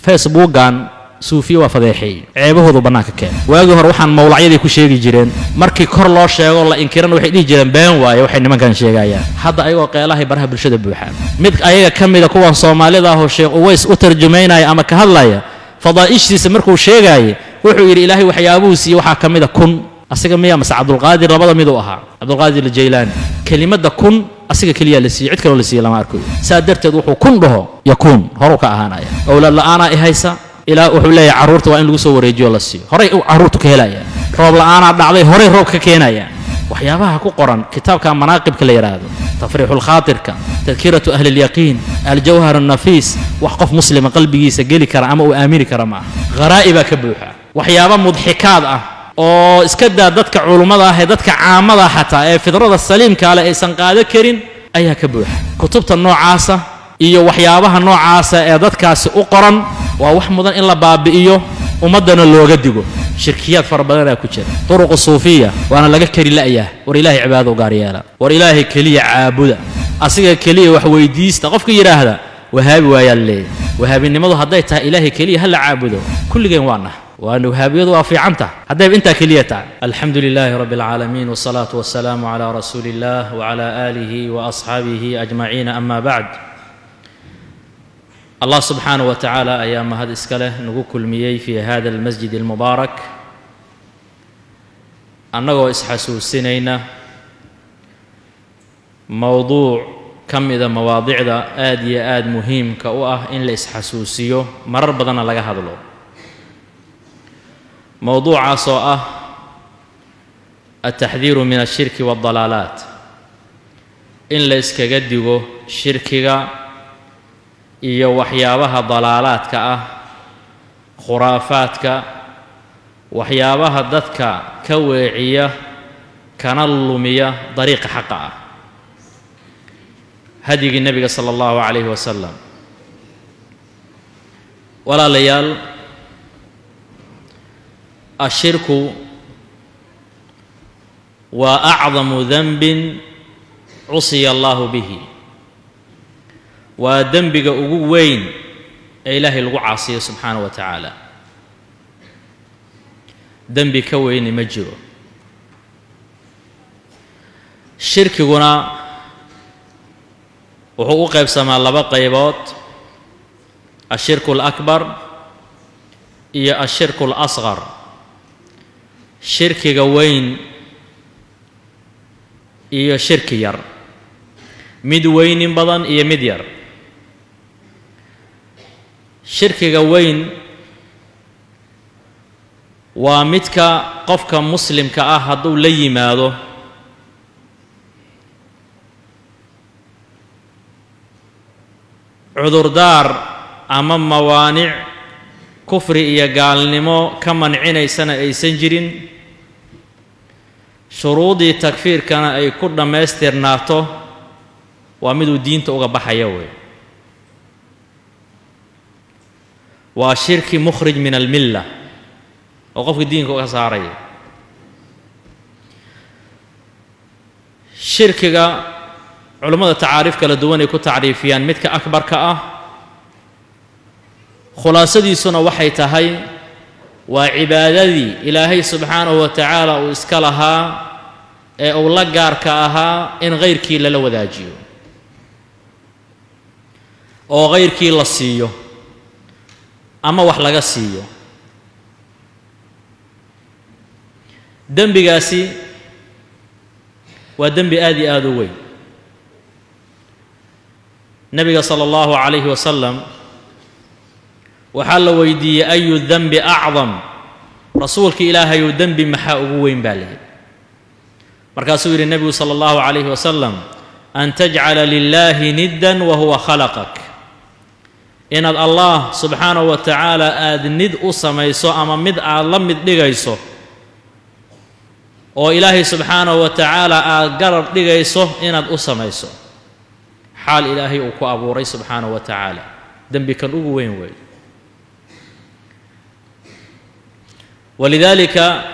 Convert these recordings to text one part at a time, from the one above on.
Facebookan suufiya waa fadeexeey, ceebahoodu bannaanka keenay. Waagii hore waxaan mawlacyadii ku sheegi jireen, markii kor loo sheego la inkirana waxay dhihi jireen been waaye waxay nimankan sheegayaan. Hadda ayagoo qeelahay baraha bulshada buuxaan. Mid ayaga ka mida kuwan Soomaalida ahoo Sheekh Uways u tarjumaynaya ama ka hadlaya fadaa'ishiisa markuu sheegaayay wuxuu yidhi Ilaahay waxyaabuhu siiyey waxaa ka mida kun. Asiga miya mase Cabdulqaadir? Labada mid uu ahaa, Cabdulqaadir Aljaylaani. Kelimadda kun asiga keliya la siiyey, cid kaloo la siiyey lama arkayo. Saa darteed wuxuu kun dhaho yakuun, horuu ka ahaanaya. Owlaad la'aanaa i haysa, ilaa wuxuu leeyahay carruurta waa in lagu soo wareejiyo la siiyo, horay carruurtu ka helaya. Roob la'aanaa dhacday, horay roob ka keenaya. Waxyaabaha ku qoran kitaabka manaaqibka la yidhaahdo, tafriixulkhaatirka, tadkiratu ahli lyaqiin, aljawhar annafiis, wax qof muslima qalbigiisa geli kara ama uu aamini kara ma aha. Kharaa'ibaa ka buuxa, waxyaaba mudxikaad ah oo iska daa dadka culummada ah ee dadka caamada xataa ee fidrada saliimka leh aysan qaado karin ayaa ka buuxa. Kutubta noocaasa iyo waxyaabaha noocaasa ee dadkaasi u qoran waa wax mudan in la baabi'iyo, ummaddana looga digo. Shirkiyaad fara badanaa ku jira turuqu suufiya, waana laga keri la'yaah. War Ilaahay cibaadada u gaar yeela, war Ilaahay keliya caabuda, asiga keliya wax weydiista. Qofka yidhaahda wahaabi waayaa leeyahy. Wahaabinimadu hadday tahay Ilaahay keliya ha la caabudo, kulligeen waa nah waana wahaabiyadu, waa fiicanta haddayba intaa keliya tahay. Alxamdu lilaahi rabbi alcaalamiin, wasalaatu wasalaamu calaa rasuuli illah wacala aalihi wa asxaabihi ajmaciina, ama bacd. Allah subxaanaه wa tacaala ayaa mahad iska leh nagu kulmiyey fii hada almasjid almubaarak, annagoo isxasuusinayna mowduuc ka mida mawaadicda aad iyo aad muhiimka u ah in la isxasuusiyo, marar badanna laga hadlo. Mowduucaas oo ah altaxdiiru min alshirki waaldalaalaat, in la iskaga digo shirkiga iyo waxyaabaha dalaalaadka ah, khuraafaadka, waxyaabaha dadka ka weeciya kana lumiya dariiqa xaqa ah, hadyigii nebiga sala allahu calayhi wasalam. Walaalayaal, ashirku waa acdamu danbin cusiya allahu bihi, waa dembiga ugu weyn ee Ilaahay lagu caasiyo subxaanaه wa tacaala. Dembi ka weyni ma jiro. Shirkiguna wuxuu u qaybsamaa laba qaybood, ashirku alakbar iyo ashirku alasqar, shirkiga weyn iyo shirki yar, mid weynin badan iyo mid yar. Shirkiga weyn waa midka qofka muslimka ah hadduu la yimaado cudurdaar ama mawaanic kufri iyo gaalnimo ka mancinaysana aysan jirin, shuruudii takfiirkana ay ku dhammaystirnaato, waa miduu diinta uga baxaya wey. Waa shirki mukhrij min almilla oo qofka diinka uga saaraya. Shirkiga culummada tacaariif kala duwan ay ku tacriifiyaan. Midka akbarka ah khulaasadiisuna waxay tahay waa cibaadadii Ilaahay subxaanahu wa tacaala uu iska lahaa ee uu la gaarka ahaa in hayrkii lala wadaajiyo oo hayrkii la siiyo ama wax laga siiyo. Dembigaasi waa dembi aad iyo aad u weyn. Nebiga sala allahu calayhi wasalam waxaa la weydiiyey ayu dembi acdam, rasuulka Ilaahayuu dembi maxaa ugu weyn baa layidhi. Markaasuu yidhi nebigu sala allahu calayhi wasalam, an tajcala lilaahi niddan wa huwa khalaqak, inaad Allah subxaanahu wa tacaala aada nid u samayso ama mid aad la mid dhigayso oo Ilaahay subxaanahu wa tacaala aad garab dhigayso inaad u samayso, xaal Ilaahay uu ku abuuray subxaanahu wa tacaala. Dembi kan ugu weyn weey. Walidaalika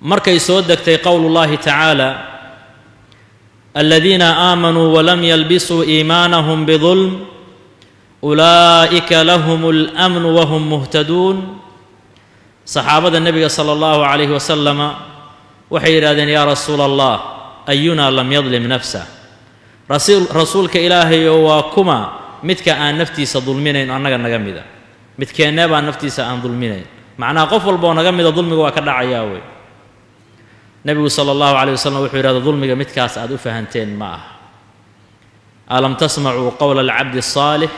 markay soo degtay qowlu llahi tacaala, aladiina aamanuu walam yalbisuu iimaanahum bidulm Ulaa'ika lahum اlamnu wahum muhtaduun. Saxaabada nebiga sala allahu calayhi wasalama waxay yidhahdeen: yaa rasuula allah, ayunaa lam yadlim nafsah? Rasuulka ilaahayo, waa kuma midka aan naftiisa dulminayn annaga naga mida? Midkeennee baa naftiisa aan dulminayn? Macnaha, qof walba oo naga mida dulmiga waa ka dhacayaa wey. Nebigu sala allahu calayh wasalam wuxuu yidhahda: dulmiga midkaas aad u fahanteen ma aha. Alam tasmacuu qowla alcabdi asaalix?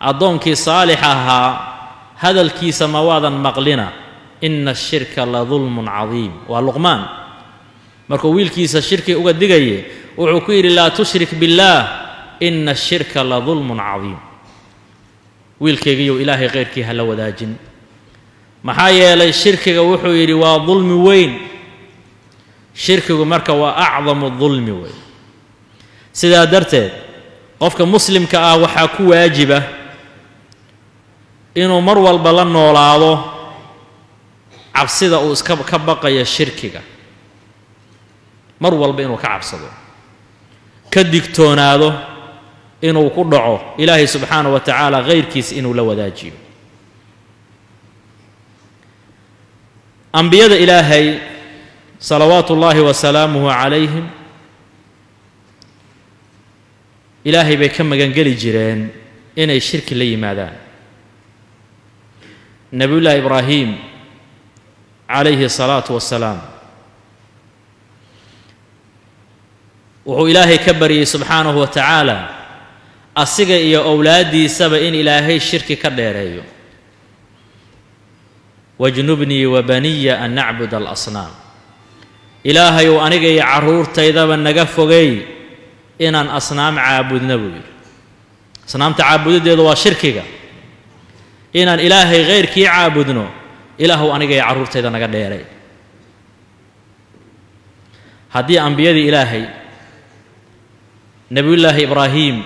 Addoonkii saalix ahaa hadalkiisa ma waadan maqlina? Ina ashirka la dulmun cadiim. Waa Luqmaan markuu wiilkiisa shirki uga digaye, wuxuu ku yidhi: laa tushrik biاllaah, ina ashirka la dulmun cadiim. Wiilkaygiiyow, Ilaahay khayrkii ha la wadaajin, maxaa yeelay shirkiga, wuxuu yidhi, waa dulmi weyn. Shirkigu marka waa acdamu dulmi wey. Sidaa darteed qofka muslimka ah waxaa ku waajiba inuu mar walba la noolaado cabsida uu iska ka baqayo shirkiga, mar walba inuu ka cabsado, ka digtoonaado inuu ku dhaco Ilaahay subxaanahu wa tacaala khayrkiis inuu la wadaajiyo. Ambiyada Ilaahay salawaatu ullaahi wa salaamuhu calayhim Ilaahay bay ka magangeli jireen inay shirki la yimaadaan. Nebiyullaahi Ibraahim calayhi asalaatu wassalaam wuxuu Ilaahay ka baryey subxaanahu wa tacaala asiga iyo owlaaddiisaba in Ilaahay shirki ka dheereeyo: wajnubnii wa baniya an nacbud alasnaam. Ilaahayow, aniga iyo carruurtaydaba naga fogey inaan asnaam caabudna, buu yidhi. Asnaamta caabudiddeedu waa shirkiga. Inaan Ilaahay khayrkii caabudno, Ilaahow, aniga iyo carruurtayda naga dheeray. Haddii ambiyadii Ilaahay, Nebiyullaahi Ibraahim,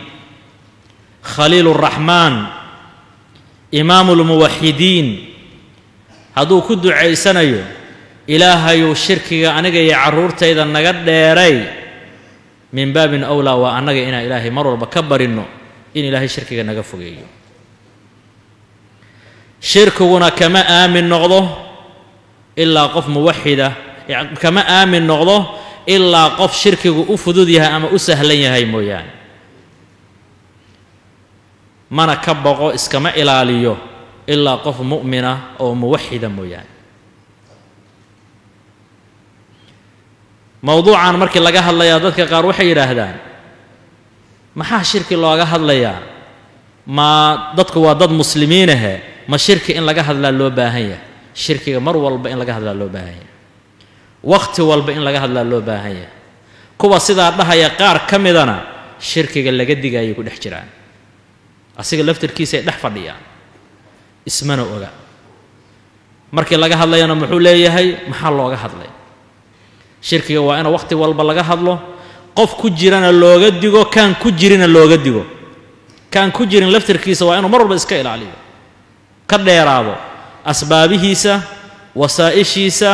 khaliil uraxmaan, imaamu lmuwaxidiin, hadduu ku ducaysanayo Ilaahayuu shirkiga aniga iyo carruurtayda naga dheeray, min baabin awlaa waa annaga inaan Ilaahay mar walba ka barinno in Ilaahay shirkiga naga fogeeyo. Shirkiguna kama aamin noqdo ilaa qof muwaxida, kama aamin noqdo ilaa qof shirkigu u fudud yahay ama u sahlan yahay mooyaane. Mana ka boqo, iskama ilaaliyo ilaa qof mu'mina oo muwaxida mooyaane. Mowduucan markii laga hadlayaa, dadka qaar waxay yidhaahdaan: maxaa shirki looga hadlayaa? Ma dadku waa dad muslimiinahe, ma shirki in laga hadlaa loo baahan yahay? Shirkiga mar walba in laga hadlaa loo baahan yahay, wakhti walba in laga hadlaa loo baahan yahay. Kuwa sidaa dhahaya qaar ka midana shirkiga laga digayay ku dhex jiraan, asiga laftirkiisay dhex fadhiyaan, ismana oga. Markii laga hadlayana muxuu leeyahay? Maxaa looga hadlay shirkiga? Waa ina wakhti walba laga hadlo, qof ku jirana looga digo, kaan ku jirina looga digo. Kaan ku jirin laftirkiisa waa inuu mar walba iska ilaaliyo, ka dheeraado asbaabihiisa, wasaa'ishiisa,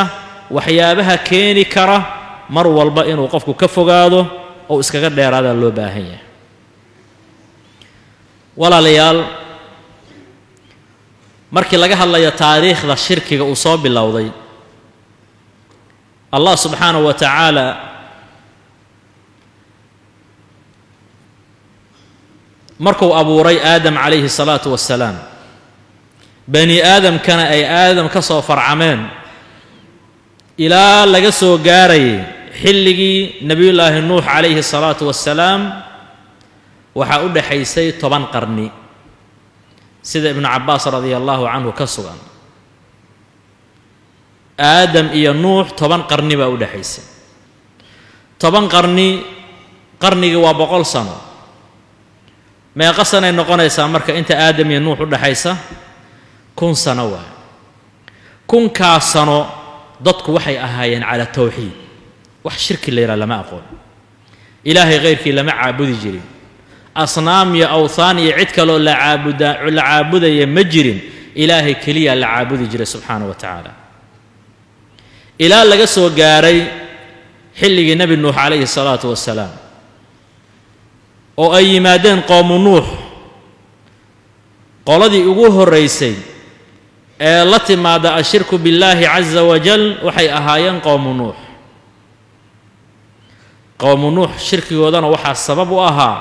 waxyaabaha keeni kara. Mar walba inuu qofku ka fogaado oo iskaga dheeraadaa loo baahan yahay. Walaalayaal, markii laga hadlayo taariikhda shirkiga uu soo bilowday, Allah subxaanahu wa tacaala markuu abuuray Aadam calayhi salaatu wassalaam, bani aadamkana ay Aadam ka soo farcameen, ilaa laga soo gaarayay xilligii Nebiyullaahi Nuux calayhi salaatu wassalaam, waxaa u dhexaysay 10 qarni, sida Ibnu Cabbaas radia allahu canhu ka sugan. Aadam iyo Nuux 10 qarni baa u dhexaysay. 10 qarni, qarnigii waa 100 sano. Meeqa sanay noqonaysaa marka inta Aadam iyo Nuux u dhexaysa? 1000 sano waayo. 1000-kaas sano dadku waxay ahaayeen cala tawxiid. Wax shirki la yidhaha lama aqoon, Ilaahay khayrkii lama caabudi jirin, asnaam iyo awthaan iyo cid kaloo la caabuda la caabudaya ma jirin. Ilaahay keliyaa la caabudi jiray subxaana wa tacaala, ilaa laga soo gaaray xilligii Nebi Nuux calayhi salaatu wasalaam oo ay yimaadeen qowmu Nuux. Qoladii ugu horraysay ee la timaada ashirku billaahi casa wajal waxay ahaayeen qowmu Nuux. Qowmu Nuux shirkigoodana waxaa sabab u ahaa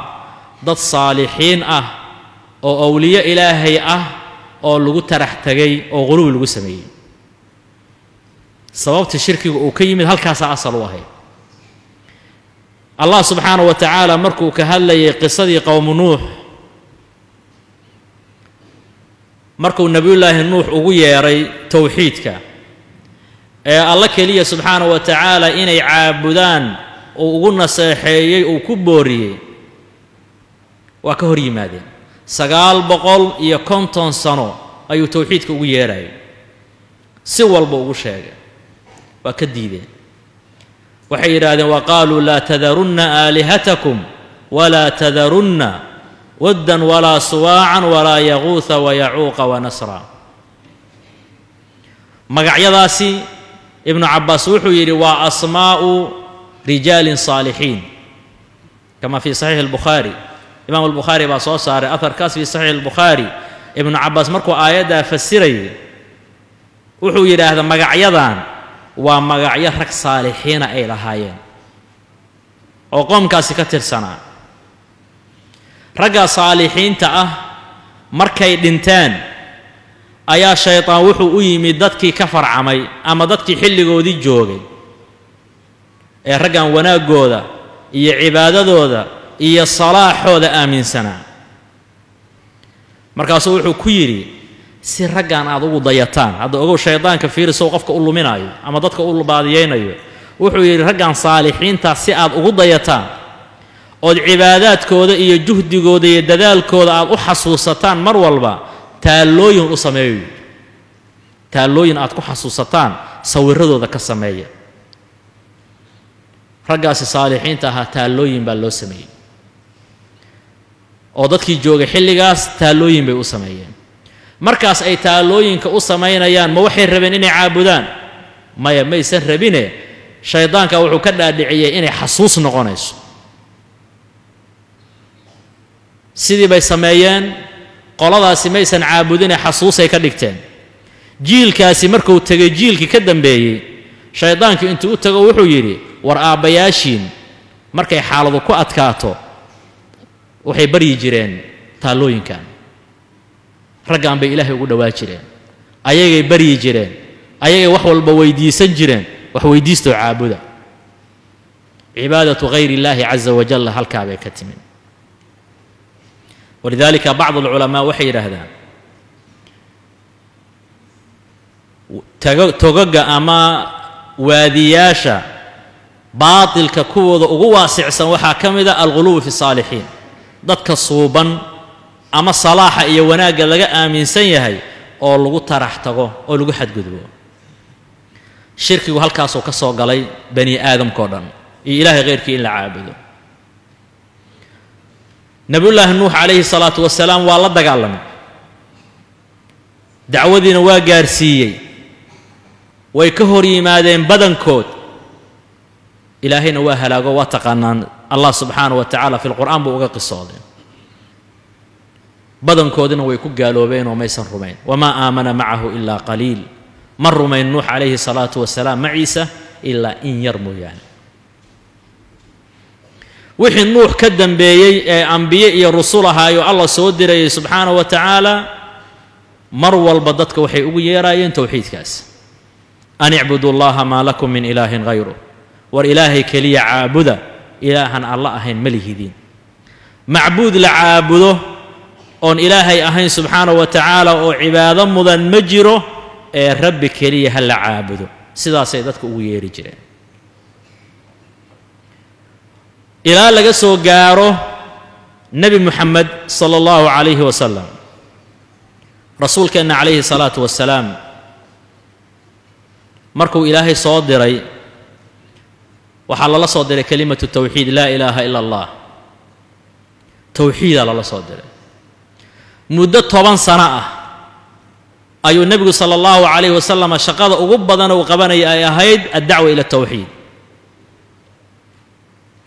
dad saalixiin ah oo awliyo ilaahay ah oo lagu tarax tegay oo quluwi lagu sameeyey. Sababta shirkiga uu ka yimid halkaasaa asal u ahayd. Allah subxaanahu wa tacaala markuu ka hadlayay qisadii qowmu Nuux, markuu nebiyullaahi Nuux ugu yeeray towxiidka ee alla keliya subxaanahu wa tacaala inay caabudaan uu ugu naseexeeyey, uu ku booriyey, waa ka hor yimaadeen. 950 sano ayuu towxiidka ugu yeerayay, si walba ugu sheegay, waa ka diideen. Waxay yidhaahdeen wa qaaluu laa tadarunna aalihatakum walaa tadarunna waddan walaa suwaacan walaa yaquuha wayacuuqa wanasra. Magacyadaasi Ibnu Cabbaas wuxuu yidhi waa asmaa'u rijaalin saalixiin, kama fii saxiixi albukhaari. Imaam albukhaari baa soo saaray aharkaas fii saxiixi albukhaari. Ibnu Cabbaas markuu aayaddaa fasirayay wuxuu yidhaahdaa magacyadan waa magacyo rag saalixiina ay lahaayeen oo qoomkaasi ka tirsanaa. Raggaa saalixiinta ah markay dhinteen ayaa shaytaan wuxuu u yimid dadkii ka farcamay ama dadkii xilligoodii joogay ee raggan wanaaggooda iyo cibaadadooda iyo salaaxooda aaminsanaa. Markaasuu wuxuu ku yidhi si raggan aad ugu dayataan. Hadda ogow shaydaanka fiirisow qofka u luminaayo ama dadka u baadiyeynayo. Wuxuu yidhi raggan saalixiintaa si aad ugu dayataan ood cibaadaadkooda iyo juhdigooda iyo dadaalkooda aad u xasuusataan mar walba, taallooyin u sameeyo, taallooyin aad ku xasuusataan sawiradooda ka sameeya. Raggaasi saalixiinta ahaa taallooyin baa loo sameeyey oo dadkii joogay xilligaas taallooyin bay u sameeyeen. Markaas ay taallooyinka u samaynayaan ma waxay rabeen inay caabudaan? Maya, maysan rabine. Shaydaanka wuxuu ka dhaadhiciyey inay xasuus noqonayso. Sidii bay sameeyeen, qoladaasi maysan caabudine xasuusay ka dhigteen. Jiilkaasi markuu tegay jiilkii ka dambeeyey, shaydaankii intuu u tago wuxuu yidhi war aabbayaashiin markay xaaladu ku adkaato waxay baryi jireen taallooyinkan, raggan bay ilaahay ugu dhowaa jireen, ayagay baryi jireen, ayagay wax walba weydiisan jireen, wax weydiistoo caabuda. Cibaadatu hayr illaahi casa wajalla halkaa bay ka timid. Walidaalika bacd alculamaa waxay yidhaahdaan togaga ama waadiyaasha baatilka kuwooda ugu waasicsan waxaa ka mid a alghuluw fi saalixiin, dadka suuban ama salaaxa iyo wanaagga laga aaminsan yahay oo lagu tarax tago oo lagu xadgudbo. Shirkigu halkaasuu ka soo galay bani aadamkao dhan iyo ilaahay khayrkii in la caabudo. Nabiyullaahi Nuux calayhi salaatu wasalaam waa la dagaalamay, dacwadiina waa gaarsiiyey, way ka hor yimaadeen badankood, ilaahayna waa halaago. Waa taqaanaan, Allah subxaanahu wa tacaala fi lqur'aan buu uga qisooday. Badankoodina way ku gaaloobeen oo maysan rumayn. Wamaa aamana macahu ilaa qaliil, ma rumayn Nuux calayhi salaatu wasalaam maciisa ilaa in yar mooyaane. Wixii Nuux ka dambeeyey ee ambiye iyo rusul ahaayo Allah soo dirayay subxaanahu wa tacaala mar walba dadka waxay ugu yeeraayeen towxiidkaas, an icbudu llaha maa lakum min ilaahin hayruh, war ilaahay keliya caabuda, ilaahan alla ahayn ma lihidiin. Macbuud la caabudo oon ilaahay ahayn subxaanahu wa tacaala oo cibaado mudan ma jiro, ee rabbi keliya ha la caabudo. Sidaasay dadka ugu yeeri jireen ilaa laga soo gaaro Nebi Moxamed sala allahu calayhi wasalam. Rasuulkeenna calayhi salaatu wasalaam markuu ilaahay soo diray waxaa lala soo diray kelimatu tawxiid, laa ilaaha ila allah, towxiidaa lala soo diray. Muddo 10 sano ah ayuu nebigu sala allahu calayhi wasalam shaqada ugu badan uu qabanaya ay ahayd addacwa ila tawxiid.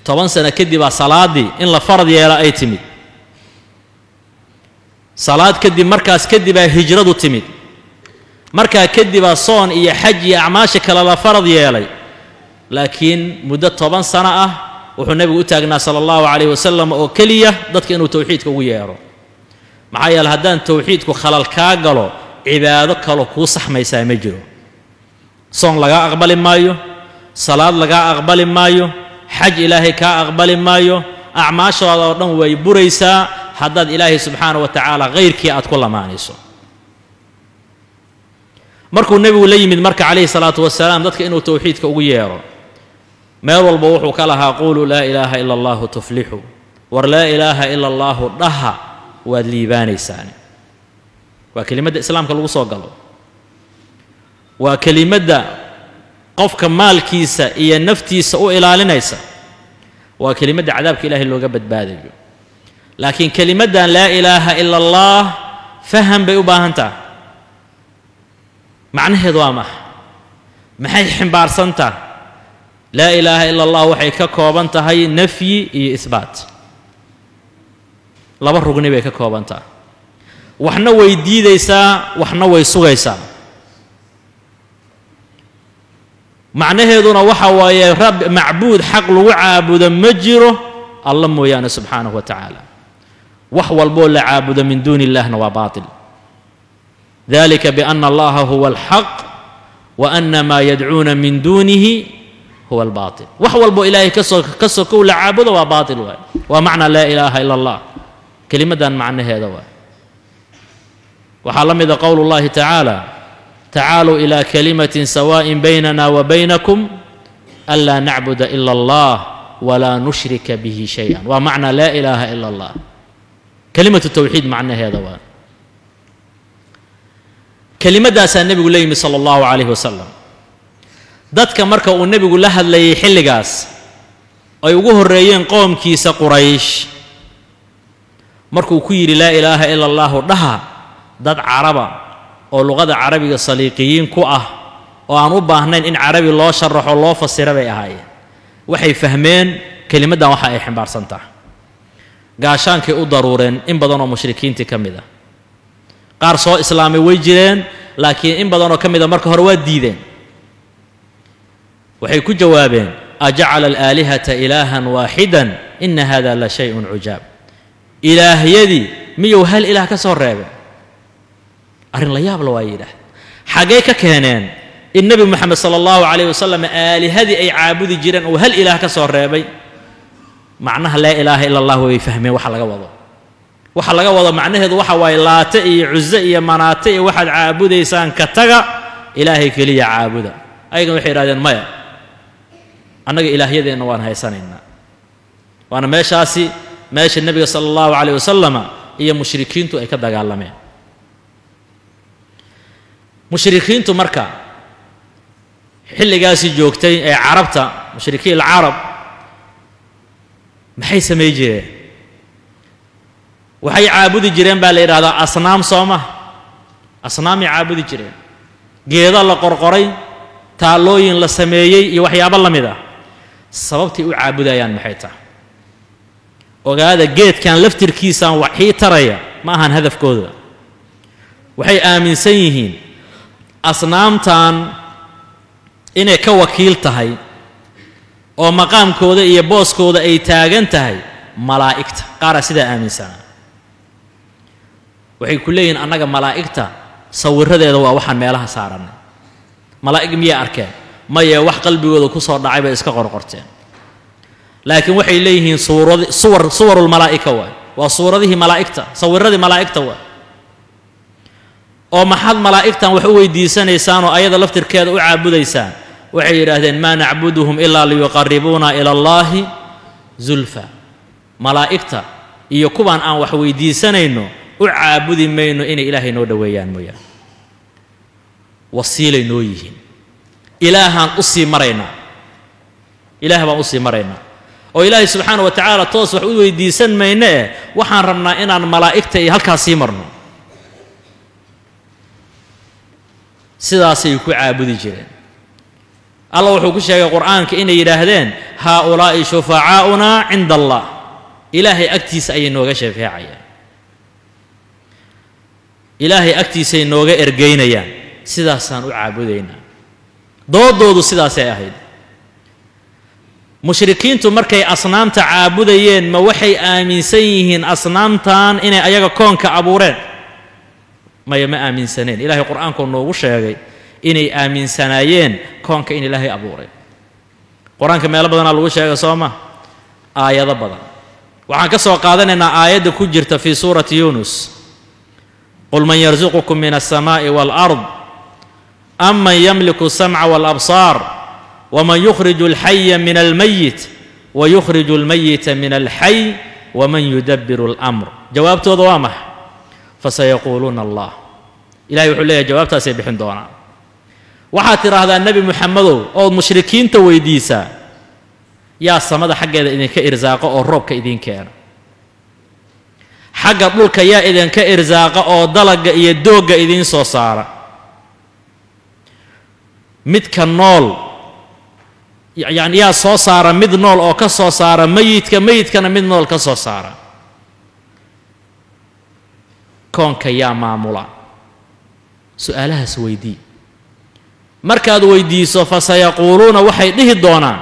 10 sano kadibaa salaaddii in la farad yeela ay timid. Salaad kadib markaas kadibaa hijradu timid, markaa kadibaa soon iyo xaj iyo acmaasha kale la farad yeelay. Laakiin muddo 10 sano ah wuxuu nebigu u taagnaa sala allahu calayhi wasalam oo keliya dadka inuu towxiidka ugu yeedho. Maxaa yeele haddaan towxiidku khalal kaa galo, cibaado kaloo kuu saxmaysaa ma jiro. Soon lagaa aqbali maayo, salaad lagaa aqbali maayo, xaj ilaahay kaa aqbali maayo, acmaashooda oo dhan way buraysaa haddaad ilaahay subxaana wa tacaala khayrkii aad ku lamaanayso. Markuu nebigu la yimid marka calayhi salaatu wasalaam dadka inuu towxiidka ugu yeedho, meel walba wuxuu ka lahaa quuluu laa ilaaha ila allahu tuflixu, war laa ilaaha ila allaahu dhaha waad liibaanaysaan. Waa kelimadda islaamka lagu soo galo, waa kelimadda qofka maalkiisa iyo naftiisa u ilaalinaysa, waa kelimadda cadaabka ilaahay looga badbaadayo. Laakiin kelimaddan laa ilaaha ila allah faham bay u baahan tahay. Macnaheedu waa maxa? Maxay ximbaarsan tahay? Laa ilaaha ila allah waxay ka kooban tahay nafyi iyo ihbaat, laba rugni bay ka kooban tahay. Waxna way diidaysaa, waxna way sugaysaa. Macnaheeduna waxa waaye rab macbuud xaq lagu caabudo ma jiro alla mooyaane subxaanahu wa tacaala. Wax walboo la caabudo min duuni illahna waa baatil. Dalika biana allaha huwa alxaq wa ana maa yadcuuna min duunihi huwa albaatil. Wax walboo ilaahay kasoo ka sokow la caabudo waa baatil waay. Waa macnaa laa ilaaha ila allah, kelimaddan macnaheeda waay. Waxaa la mida qowl اllahi tacaala tacaaluu ilى kalimatin sawaaءin baynana wa baynakum anlaa nacbuda ila allah walaa nushrika bihi shayئa. Waa macnaa laa ilaaha ila allah, kelimatu towxiid macnaheeda waa. Kelimaddaasaa nebigu la yimi sala allahu calayhi wasalam. Dadka marka uu nebigu la hadlayay xilligaas ay ugu horreeyeen qoomkiisa Quraysh, markuu ku yidhi laa ilaaha ila allahu dhaha, dad caraba oo luqada carabiga saliiqiyiin ku ah oo aan u baahnayn in carabi loo sharaxo loo fasira bay ahaayeen. Waxay fahmeen kelimaddan waxa ay ximbaarsan tahay. Gaashaankay u daruureen in badanoo mushrikiintii ka mid ah. Qaar soo islaamay way jireen, laakiin in badanoo ka mida marka hore waa diideen. Waxay ku jawaabeen ajacala alaalihata ilaahan waaxidan ina hada la shayun cujaab. Ilaahyadii miyuu hal ilaah ka soo reebay? Arrin la yaabla waa yidhaahda. Xaggay ka keeneen in nebi moxamed sala allahu calayh wasalam aalihadii ay caabudi jireen uu hal ilaah ka soo reebay? Macnaha laa ilaaha ila allah way fahmeen waxa laga wado. Waxa laga wado macnaheedu waxa waaye laate iyo cuse iyo manaate iyo waxaad caabudaysaan ka taga, ilaahay keliya caabuda. Ayagana waxay yidhahdeen maya, annaga ilaahyadeenna waan haysanaynaa. Waana meeshaasi meesha nebiga sala allahu calayh wasalama iyo mushrikiintu ay ka dagaalameen. Mushrikiintu marka xilligaasi joogtay ee carabta, mushrikiin alcarab, maxay samay jireen? Waxay caabudi jireen baa la yidhahdaa asnaam. Soo maha? Asnaamay caabudi jireen, geedo la qorqoray, taallooyin la sameeyey iyo waxyaabo la mid ah. Sababtay u caabudayaan maxay tahay? Ogaada, geedkan laftirkiisaan waxii taraya ma ahan hadafkooda. Waxay aaminsan yihiin asnaamtan inay ka wakiil tahay oo maqaamkooda iyo booskooda ay taagan tahay malaa'igta. Qaaraa sidaa aaminsanaa. Waxay ku leeyihiin annaga malaa'igta sawiradeeda waa waxaan meelaha saarannay. Malaa'ig miyay arkeen? Maye, wax qalbigooda ku soo dhacay bay iska qorqorteen. Laakiin waxay leeyihiin suurad, suwar, suwarulmalaa'ika waay, waa suuradihii malaa'igta, sawiradii malaa'igta waay. Oo maxaad malaa'igtan wax u weydiisanaysaan oo ayada laftirkeeda u caabudaysaan? Waxay yidhaahdeen maa nacbuduhum ilaa liyuqaribuuna ila allaahi zulfa. Malaa'igta iyo kuwaan aan wax weydiisanayno u caabudi mayno inay ilaahay noo dhoweeyaan mooyaane, wasiilay noo yihiin, ilaahaan u sii maraynaa, ilaah baan u sii maraynaa oo ilaahay subxaana wa tacaala toos wax u weydiisan mayno eh, waxaan rabnaa inaan malaa'igta iyo halkaas sii marno. Sidaasay ku caabudi jireen. Alla wuxuu ku sheegay qur'aanka inay yidhaahdeen haaulaa'i shufacaa'unaa cinda allah, ilaahay agtiisa ayay nooga shafeecayaan. Ilaahay agtiisay nooga ergaynayaan, sidaasaan u caabudaynaa. Doodoodu sidaasay ahayd. Mushrikiintu markay asnaamta caabudayeen, ma waxay aaminsan yihiin asnaamtan inay ayaga koonka abuureen? Maya, ma aaminsaneen. Ilaahay qur-aankuu noogu sheegay inay aaminsanaayeen koonka in Ilaahay abuuray. Qur-aanka meelo badanaa lagu sheegay, soo ma? Aayado badan waxaan ka soo qaadanaynaa aayadda ku jirta fii suurati Yuunus: qul man yarzuqukum min alsamaa'i waalard, aman yamliku asamca waalabsaar, waman yukhriju alxaya min almayit wayukhriju almayita min alxay, waman yudabbiru alamr. Jawaabtooda waa maxa? Fasayaquuluuna Allah. Ilahay wuxuu leeyahay jawaabtaasay bixin doonaan. Waxaad tidhaahdaa, Nebi Muxamedow, ood mushrikiinta weydiisaa, yaa samada xaggeeda idinka irsaaqo oo roobka idiin keena? Xagga dhulka yaa idinka irsaaqa oo dalagga iyo doogga idiin soo saara? Midka nool yacni yaa soo saara mid nool oo ka soo saara mayidka, mayidkana mid nool ka soo saara? Koonka yaa maamula? Su-aalahaas weydii. Markaad weydiiso, fasayaquuluuna, waxay dhihi doonaan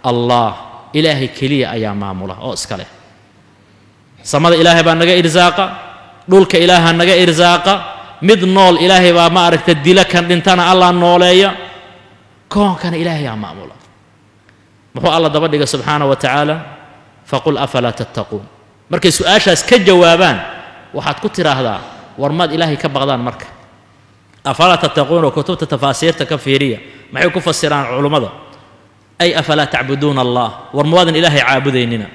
Allah, Ilaahay keliya ayaa maamula oo iska leh. Samada Ilaahay baa naga irsaaqa, dhulka Ilaaha naga irsaaqa, mid nool Ilaahay baa ma aragta dila, kan dhintana Allah nooleeya, koonkana Ilaahay aa maamula. Muxuu Alla daba dhiga subxaana wa tacaala? Faqul afalaa tattaquun. Markay su-aashaas ka jawaabaan, waxaad ku tidhaahdaa, war maad Ilaahay ka baqdaan? Marka afalaa tattaquun oo kutubta tafaasiirta ka fiiriya, maxay ku fasiraan culummada? Ay afalaa tacbuduuna Allah, war mawaadan Ilaahay caabudaynina?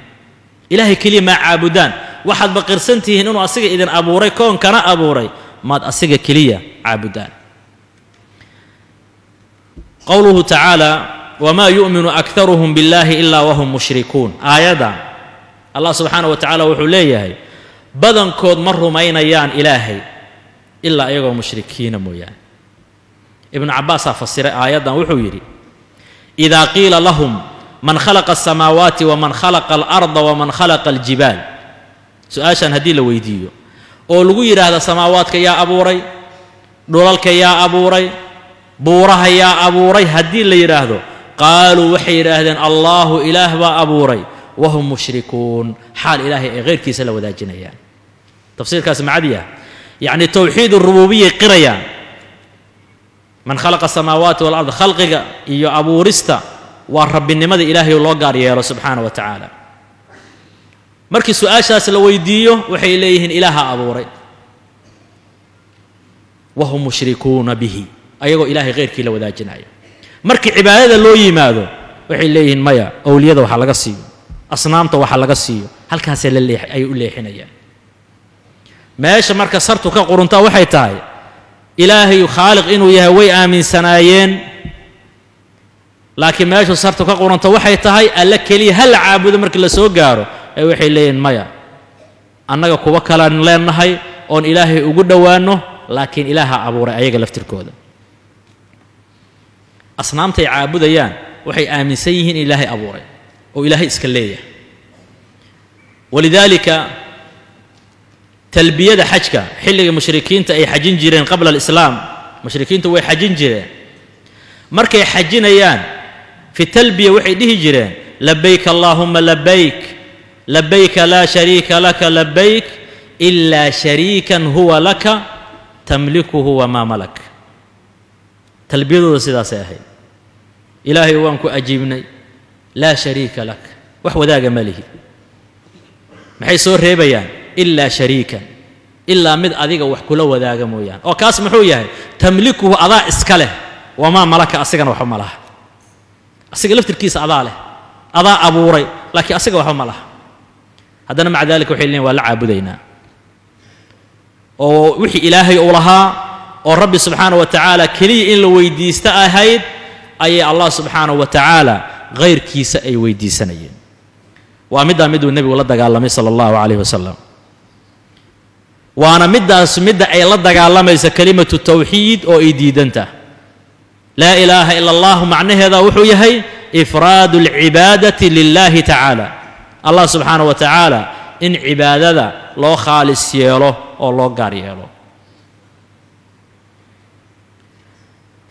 Ilaahay keliya maa caabudaan? Waxaad baqirsan tihiin inuu asiga idin abuuray, koonkana abuuray, maad asiga keliya caabudaan? Qowluhu tacaala wamaa yu'minu akharuhum biاllahi ilaa wahum mushrikuun. Aayadda Allah subxaana wa tacaala wuxuu leeyahay badankood ma rumaynayaan Ilaahay ilaa iyagoo mushrikiina mooyaane. Ibnu Cabbaasaa fasiray aayaddan, wuxuu yidhi: idaa qiila lahum man khalaqa asamaawaati waman khalaqa alarda waman khalaqa aljibaal, su-aashan haddii la weydiiyo oo lagu yidhaahda samaawaadka yaa abuuray, dhulalka yaa abuuray, buuraha yaa abuuray, haddii la yidhaahdo, qaaluu, waxay yidhaahdeen Allaahu, Ilaah baa abuuray, wahum mushrikuun, xaal Ilaahay ay hayrkiisa la wadaajinayaan. Tafsiirkaasi macadiya, yacni towxiid urububiyay qirayaan. Man khalaqa asamaawaati walard, khalqiga iyo abuurista waa rabbinimada Ilaahay loo gaar yeelo subxaana wa tacaala. Markii su-aashaas la weydiiyo, waxay leeyihiin Ilaaha abuuray, wahum mushrikuuna bihi, ayagoo Ilaahay khayrkii la wadaajinaya. Markii cibaadada loo yimaado, waxay leeyihiin maya, owliyada waxaa laga siiyo, asnaamta waxaa laga siiyo. Halkaasay la leex ay u leexinayaan. Meesha marka sartu ka quruntaa waxay tahay, Ilaahay khaaliq inuu yahay way aaminsanaayeen, laakiin meeshu sartu ka qurunta waxay tahay alle keliya ha la caabudo markii la soo gaaro ee waxay leeyihiin maya, annaga kuwa kalaan leenahay oon Ilaahay ugu dhowaanno, laakiin Ilaaha abuuray. Ayaga laftirkooda asnaamtay caabudayaan waxay aaminsan yihiin in Ilaahay abuuray oo Ilaahay iska leeyahay. Walidaalika talbiyada xajka, xilliga mushrikiinta ay xajin jireen qabla alislaam, mushrikiintu way xajin jireen. Markay xajinayaan, fi talbiya waxay dhihi jireen: labayk allaahuma labayk, labayka laa shariika laka labayk, ilaa shariikan huwa laka tamlikuhu wamaa malak. Talbiyadooda sidaasay ahayd: Ilaahay waan ku ajiibnay, laa shariika lak, wax wadaaga ma lihi. Maxay soo reebayaan? Ilaa shariikan, ilaa mid adiga wax kula wadaaga mooyaane. Oo kaas muxuu yahay? Tamlikuhu, adaa iska leh, wamaa malaka, asigana waxba ma laha. Asiga laftirkiisa adaa leh, adaa abuuray, laakiin asiga waxba ma laha. Haddana maca dalika waxay leeyiin waa la caabudaynaa, oo wixii Ilaahay uu lahaa oo Rabbi subxaana wa tacaala keliya in la weydiista ahayd ayay Allah subxaanahu wa tacaala hayrkiisa ay weydiisanayeen. Waa middaa miduu Nebigu la dagaalamay sala allahu calayh wasalam, waana middaas midda ay la dagaalamaysa kelimatu tawxiid oo ay diidantah. Laa ilaaha ila allahu macnaheeda wuxuu yahay ifraadu alcibaadati lilahi tacaala, Allah subxaana wa tacaala in cibaadada loo khaalis yeelo oo loo gaar yeelo.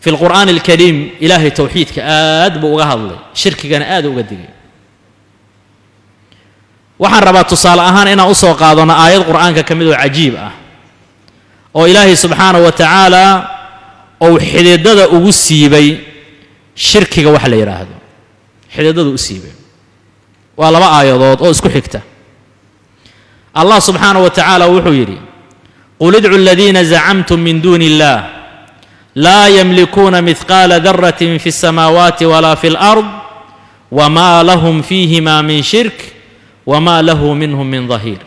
Fi lqur'aani alkariim ilaahay towxiidka aad buu uga hadlay, shirkigana aad uga digay. Waxaan rabaa tusaale ahaan inaan u soo qaadano aayad qur'aanka ka mid oo cajiib ah oo ilaahay subxaanahu wa tacaala uu xididada ugu siibay shirkiga waxa la yidhaahdo, xididada u siibay. Waa laba aayadood oo isku xigta. Allah subxaanahu wa tacaala wuxuu yidhi: qul idcu aladiina zacamtum min duuni illah laa yamlikuuna mihqaala daratin fi الsamaawaati walaa fi اlأrض wma lahum fiihima min shirk wma lahu minhum min dahiir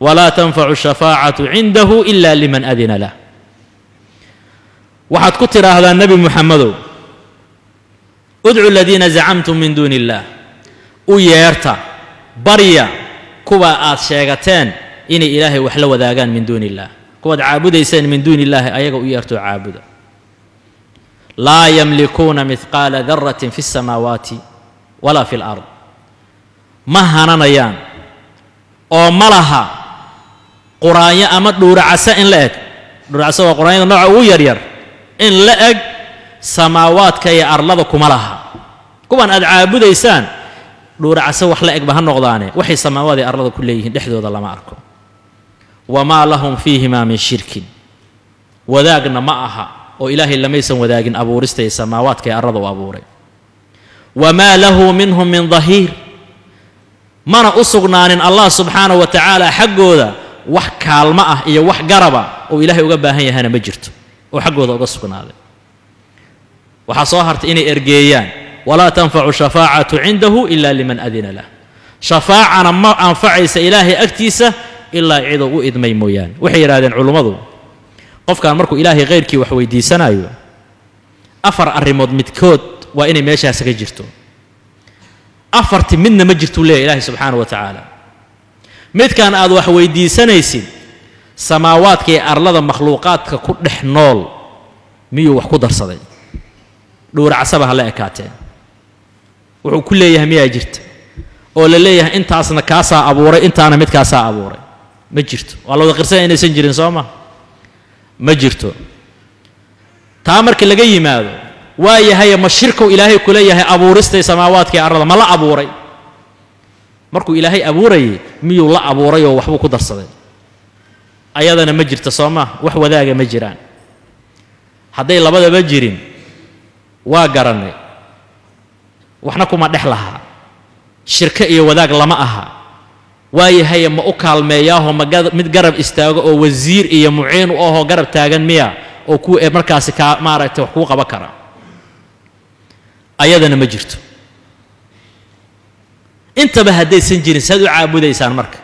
walaa tanfacu shafaacatu cindahu ila liman adina lah. Waxaad ku tidhaahdaa nebi Muxamedow: udcu aladiina zacamtum min duuni illaah, u yeerta, barya kuwa aad sheegateen inay ilaahay wax la wadaagaan, min duuni illaah, kuwaad caabudayseen min duuni illaahi, ayaga u yeertoo caabuda. Laa yamlikuuna mihqaala daratin fi الsamaawaati walaa fi اlard, ma hananayaan oo ma laha quraanyo ama dhuuracase in la eg. Dhuuracase waa quraanyada nooca ugu yaryar. In la eg samaawaadka iyo arlada kuma laha. Kuwan aad caabudaysaan dhuuracase wax la egba ha noqdaane, waxay samaawaad iyo arlada ku leeyihiin dhexdooda lama arko. Wamaa lahum fiihimaa min shirkin, wadaagna ma aha oo ilaahay lamaysan wadaagin abuurista iyo samaawaadka iyo arlada u abuuray. Wamaa lahu minhum min dahiir, mana u sugnaanin Allah subxaanahu wa tacaala xaggooda wax kaalmo ah iyo wax garaba oo ilaahay uga baahan yahana ma jirto oo xaggooda uga sugnaaday. Waxaa soo hartay inay ergeeyaan. Walaa tanfacu shafaacatu cindahu ila liman adina lah, shafaacana ma anfacaysa ilaahay agtiisa ilaa ciduu u idmay mooyaane. Waxay yidhahdeen culummadu, qofkan markuu ilaahay khayrkii wax weydiisanayo afar arrimood midkood waa inay meeshaas ka jirto. Afarti midna ma jirtuu leeyahy ilaahay subxaanahu wa tacaala. Midkan aad wax weydiisanaysid samaawaadka iyo arlada makhluuqaadka ku dhex nool miyuu wax ku darsaday? Dhuuracsaba ha la ekaateen, wuxuu ku leeyahay miyaa jirta oo la leeyahay intaasna kaasaa abuuray, intaana midkaasaa abuuray? Ma jirto. Waa la wada qirsanya inaysan jirin, soo ma? Ma jirto. Taa marka laga yimaado, waa yahaye, ma shirkow ilaahay ku leeyahay abuuristay samaawaadka iyo arlada? Ma la abuuray? Markuu ilaahay abuurayay miyuu la abuuray oo waxbuu ku darsaday? Ayadana ma jirto, soo ma? Wax wadaaga ma jiraan. Hadday labadaba jirin, waa garannay, waxna kuma dhex lahaa, shirko iyo wadaag lama aha. Waayahaye, ma u kaalmeeyaahoo ma mid garab istaago oo wasiir iyo muciin u ahoo garab taagan miya oo ku markaasi kaa maaragtay wax kuu qaban kara? Ayadana ma jirto. Intaba haddaysan jirin, saad u caabudaysaan? Marka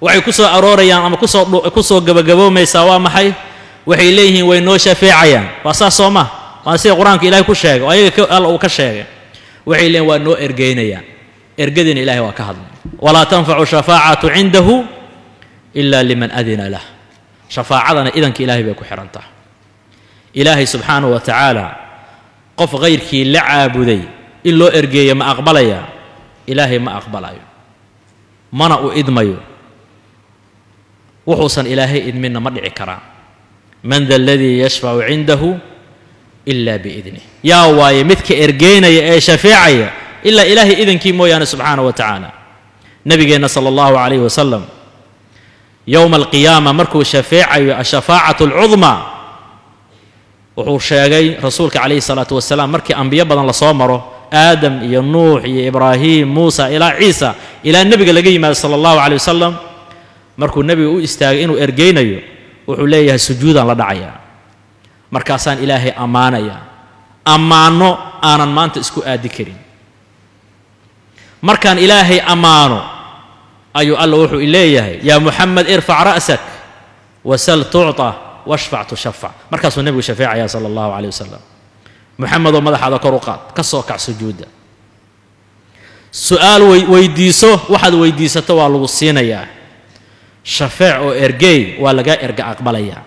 waxay ku soo aroorayaan ama kusoo ku soo gabagaboomaysaa waa maxay? Waxay leeyihiin way noo shafeecayaan. Waa saas, soo ma? Waa sida qur-aanka ilahay ku sheegay oo ayaga alla uu ka sheegay. Waxay leeyihin waa noo ergeynayaan. Ergadiina ilahay waa ka hadlay: walaa tanfacu shafaacatu cindahu ila liman adina lah. Shafaacadana idanka ilahay bay ku xihan tahay. Ilaahay subxaanahu wa tacaala qof khayrkii la caabuday in loo ergeeyo ma aqbalaya? Ilaahay ma aqbalayo, mana u idmayo. Wuxuusan ilaahay idminna ma dhici karaa. Man da aladii yashfacu cindahu ila biidnih, yaa waaye midka ergeynaya ee shafeecaya ilaa ilaahay idankii mooyaane subxaanahu wa tacaala? Nabigeenna sala allahu calayhi wasalam yowma alqiyaama markuu shafeecayo ashafaacatu alcudmaa, wuxuu sheegay rasuulka calayhi salaatu wasalaam markii ambiyo badan lasoo maro, Aadam iyo Nuux iyo Ibraahim, Muusa ilaa Ciisa, ilaa nebiga laga yimaado sala allahu caleyh wasalam, markuu nebiga u istaagay inuu ergeynayo, wuxuu leeyahay sujuudaan la dhacayaa, markaasaan ilaahay ammaanaya ammaanno aanan maanta isku aadi karin. Markaan ilaahay ammaano ayuu alla wuxuu leeyahay: yaa Muxamed, irfac ra'sak wasal tucطa washfac tushafac. Markaasuu nebigu shafeecaya sala allahu caleyh wasalam. Muxamedoo, madaxaada kor u qaad, ka soo kac sujuudda, su-aal weydiiso, waxaad weydiisato waa lagu siinayaa, shafeec oo ergeey, waa lagaa erga aqbalayaa.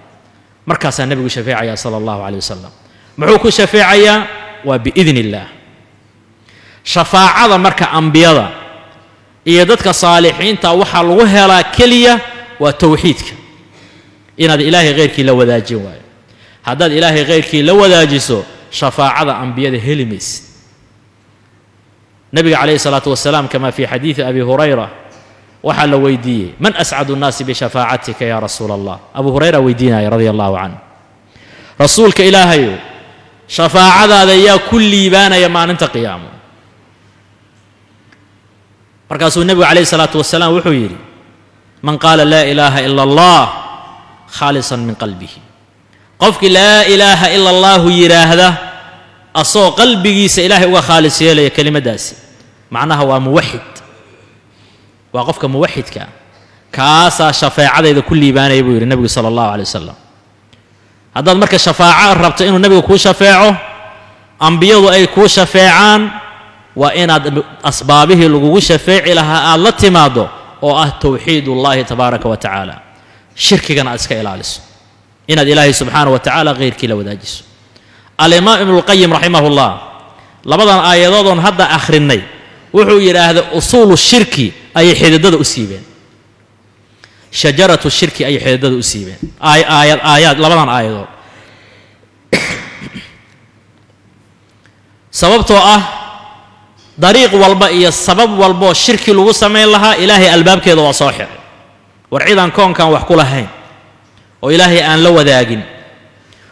Markaasaa nebigu shafeecaya sala allahu caleyh wasalam. Muxuu ku shafeecayaa? Waa biidni illaah. Shafaacada marka ambiyada iyo dadka saalixiinta waxaa lagu helaa keliya waa towxiidka, inaad ilaahay khayrkii la wadaajin waayo. Haddaad ilaahay khayrkii la wadaajiso, Shafaacada ambiyada heli maysid. Nabiga calayhi salaatu wasalaam, kama fii xadiidi Abi Hurayra, waxaa la weydiiyey: "Man ascadu nnaasi bishafaacatika ya rasuula Allah?" Abu Hurayra weydiinaya radia allahu canhu: "Rasuulka Ilaahayow, shafaacadaada yaa ku liibaanaya maalinta qiyaamo?" Markaasuu nebigu calayhi salaatu wasalaam wuxuu yidhi: "Man qaala laa ilaaha ila Allah khaalisan min qalbihi." Qofkii laa ilaaha ila allahu yidhaahda asoo qalbigiisa Ilaahay uga khaalis yeelaya kelimaddaasi, macnaha waa muwaxid, waa qofka muwaxidka, kaasaa shafeecadayda ku liibaanaya, buu yidhi nebigu sala allahu alay wasalam. Haddaad marka shafaaco rabto inuu nebigu kuu shafeeco, ambiyadu ay kuu shafeecaan, waa inaad asbaabihii lagugu shafeeci lahaa aad la timaaddo, oo ah towxiid ullahi tabaaraka wa tacaala, shirkigana aad iska ilaaliso, inaad Ilaahay subxaana wa tacaala khayrkii la wadaajiso. Alimaam Ibnulqayim raximahullah labadan aayadood oon hadda akhrinay wuxuu yidhaahday usuulu shirki ayay xididada u siibeen, shajaratu shirki ayay xididada u siibeen aayad aayaad labadan aayadood, sababtoo ah dariiq walba iyo sabab walboo shirki lagu samayn lahaa Ilaahay albaabkeeda waa soo xiray. War cidaan koonkan wax ku lahayn oo Ilaahay aan la wadaagin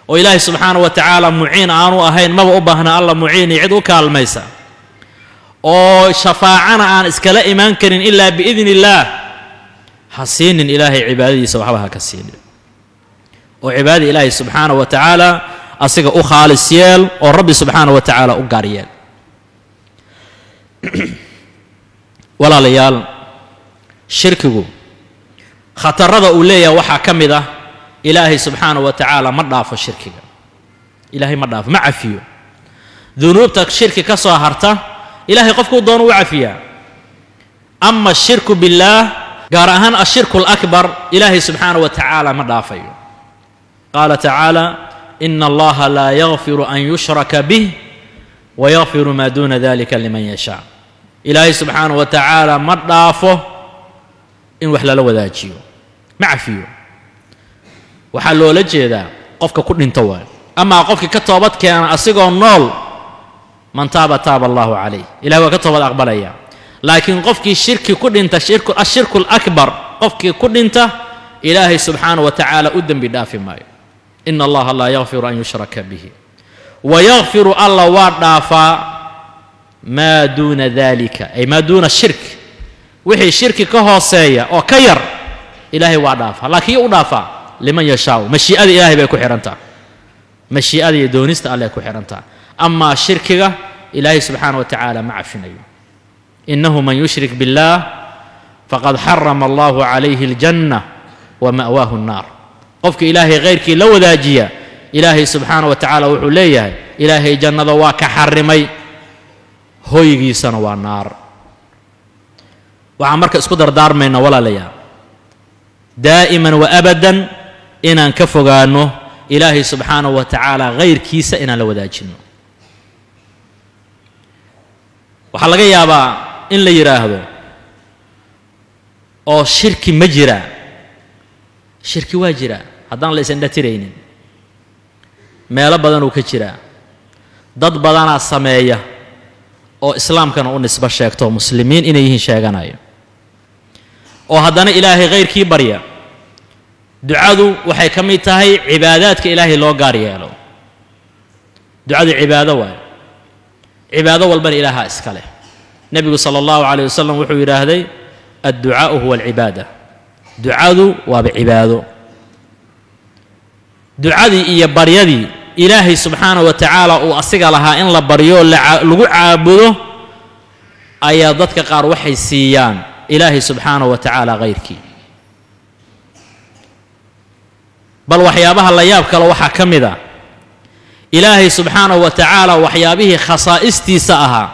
oo Ilaahay subxaana wa tacaala muciin aanu ahayn, maba u baahna Alla muciin iyo cid u kaalmaysa, oo shafaacana aan iskala imaan karin ilaa biidni illaah, ha siinin Ilaahay cibaadadiisa, waxba ha ka siinin, oo cibaadada Ilaahay subxaana wa tacaala asiga u khaalis yeel oo Rabbi subxaana wa tacaala u gaar yeel. Walaalayaal, shirkigu khatarada uu leeyahay waxaa ka mid ah Ilaahay subxaana wa tacaala ma dhaafo shirkiga. Ilaahay ma dhaafo, ma cafiyo. Dunuubta shirki ka soo harta Ilaahay qofkuu doono u cafiyaa, ama ashirku billaah, gaar ahaan ashirku alakbar, Ilaahay subxaana wa tacaala ma dhaafayo. Qaala tacaala: "Ina Allaha laa yakfiru an yushraka bih wayakfiru maa duuna dalika liman yashaa." Ilaahay subxaana wa tacaala ma dhaafo in wax lala wadaajiyo, ma cafiyo. Waxaa loola jeedaa qofka ku dhinto waayo. Amaa qofkii ka toobad keena asigoo nool, man taaba taaba Allahu calayh, Ilahay waa ka toobad aqbalaya. Laakiin qofkii shirki ku dhinta, ashirku alakbar qofkii ku dhinta, Ilaahay subxaana wa tacaala u dembi dhaafi maayo. Ina Allaha laa yakfiru an yushraka bihi wayakfiru, Alla waa dhaafaa, maa duuna dalika, ay maa duuna shirk, wixii shirki ka hooseeya oo ka yar Ilaahay waa dhaafaa. Laakiin u dhaafaa liman yashaau, mashii'ada Ilahay bay ku xidhantaa, mashii'ada iyo doonista Alleh ku xidhantaa. Amaa shirkiga Ilaahay subxaana wa tacaala ma cafinayo. Innahu man yushrik biاllah faqad xarama Allahu calayhi aljanna wa ma'waahu annaar. Qofka Ilaahay khayrkii la wadaajiya, Ilaahay subxaana wa tacaala wuxuu leeyahay Ilaahay jannada waa ka xarimay, hoygiisana waa naar. Waxaan marka isku dardaarmaynaa, walaalayaal, daa'iman wa abadan inaan ka fogaanno Ilaahay subxaanahu wa tacaala khayrkiisa inaan la wadaajinno. Waxaa laga yaabaa in la yidhaahdo: "Oo shirki ma jiraa?" Shirki waa jiraa, haddaan la isindhatiraynin. Meelo badanuu ka jiraa, dad badanaa sameeya oo islaamkana u nisbo sheegto, muslimiin inay yihiin sheeganayo, oo haddana Ilaahay khayrkii barya. Ducadu waxay ka mid tahay cibaadaadka Ilaahay loo gaar yeelo. Ducadu cibaado waayo, cibaado walbana Ilaahaa iska leh. Nebigu sala allahu calayh wasalam wuxuu yidhaahday: "Adducaa'u huwa alcibaada." Ducadu waaba cibaado. Ducadii iyo baryadii Ilaahay subxaana wa tacaala uu asiga lahaa in la baryo, lagu caabudo, ayaa dadka qaar waxay siiyaan Ilaahay subxaana wa tacaala khayrkii. Bal waxyaabaha la yaab kale waxaa ka mid a Ilaahay subxaanahu wa tacaala waxyaabihii khasaa'istiisa ahaa